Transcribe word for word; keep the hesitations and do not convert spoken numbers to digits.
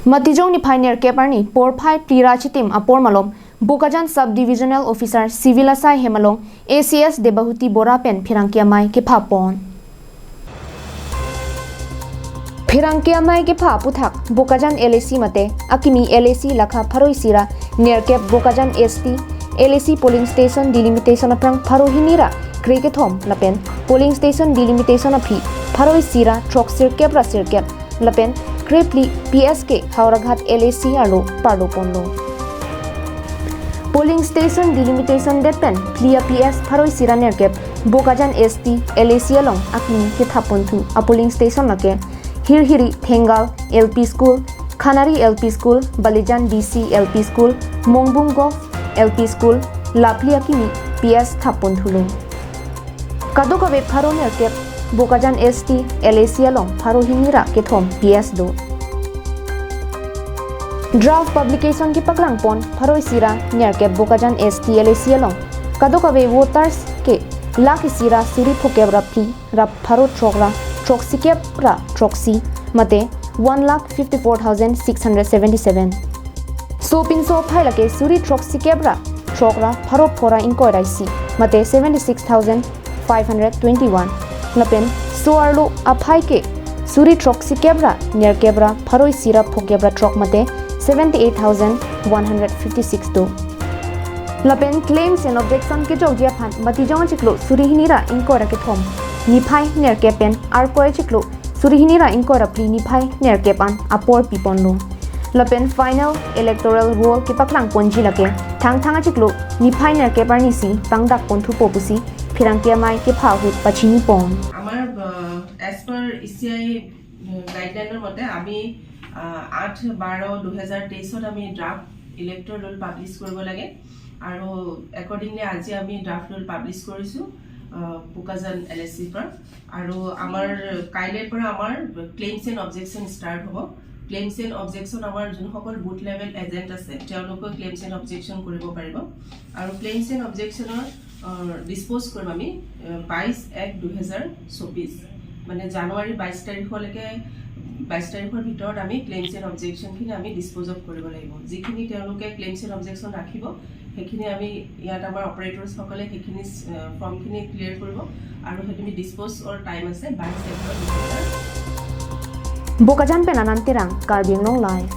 Matijong niphai nerkep arni porphai phli ra chitim apor malom Bokajan Sub Divisional Officer Civil asai hem along A C S Debahuti Bora pen pherangke amei kephapon. Pherangke amei kepha aphuthak Bokajan L A C mate akimi L A C lakha pharo isi ra nerkep Bokajan S T L A C polling station delimitation aphrang pharo hini ra kre kethom lapen polling station delimitation aphi pharo isi ra throksirkep ra sirkep lapen krephli P S ke Howraghat L A C arlo parlo ponlo. Polling station delimitation det pen phli a P S pharo isi ra nerkep Bokajan S T L A C along akimi kethapon thu a polling station lake Hirhiri Thengal L P School, Khanari L P School, Balijan D C L P School, Mongbung Govt L P School, laphli akimi P S thapon thulo. Kadokave pharo nerkep Bokajan S T L A C along pharo hini ra kethom P S do. Draft publication kepaklang pon pharo isi ra nerkep Bokajan S T L A C along kadokave voters ke lakh isi ra suri phokep ra phli ra pharo throk ra throksikep ra throksi mate one lakh fifty-four thousand six hundred seventy-seven. Sopinso aphai lake suri throksikep ra throk ra pharo pho ra ingkoi ra isi mate seventy-six thousand five hundred twenty-one. Lapen so-arlo aphai ke suri throksikep ra nerkep ra pharo isi ra phokep ra throk mate seventy-eight thousand one hundred fifty-six do. Lapen claims and objection kejokji aphan Matijong achiklo suri hini ra ingkoi ra kethom niphai nerkep pen Arkoi achiklo suri hini ra ingkoi ra phli niphai nerkep an apor piponlo. Lapen final electoral roll kepaklang ponji lake Thangthang achiklo niphai nerkep arni si pangdak pon thupo pusi pherangke amei kepha ahut pachini pon. আমাৰ as per E C I গাইডলাইনৰ মতে আমি আহ, আঠ বাৰ দুহেজাৰ তেইছত আমি draft elector roll publish কৰিব লাগে আৰু একৰ্ডিংলি আজি আমি ড্ৰাফ্ট ৰোল পাব্লিছ কৰিছোঁ আহ, বোকাজান এল এ চিৰ পৰা। আৰু আমাৰ কাইলৈৰ পৰা আমাৰ ক্লেইমছ এণ্ড অবজেকশ্যন ষ্টাৰ্ট হ'ব। ক্লেইমছ এণ্ড অবজেকশ্যন আমাৰ যোনসকল বুথ লেভেল এজেণ্ট আছে তেওঁলোকে ক্লেইমছ এণ্ড অবজেকশ্যন কৰিব পাৰিব। আৰু ক্লেইমছ এণ্ড অবজেকশ্যনৰ ডিছপ'জ কৰিম আমি আহ, বাইছ এক দুহেজাৰ চৌবিছ, মানে জানুৱাৰী বাইছ তাৰিখলৈকে, বাইছ তাৰিখৰ ভিতৰত আমি ক্লেইমছ এণ্ড অবজেকশ্যনখিনি আমি ডিছপ'জ অফ কৰিব লাগিব। যিখিনি তেওঁলোকে ক্লেইমছ এণ্ড অবজেকশ্যন ৰাখিব সেইখিনি আমি ইয়াত আমাৰ অপাৰেটৰ্ছসকলে সেইখিনি আহ, ফৰ্মখিনি ক্লিয়াৰ কৰিব আৰু সেইখিনি ডিছপ'জৰ টাইম আছে বাইছ এপ্ৰিল দুহেজাৰ। Bokajan pen Anand Terang, Karbi Anglong Live.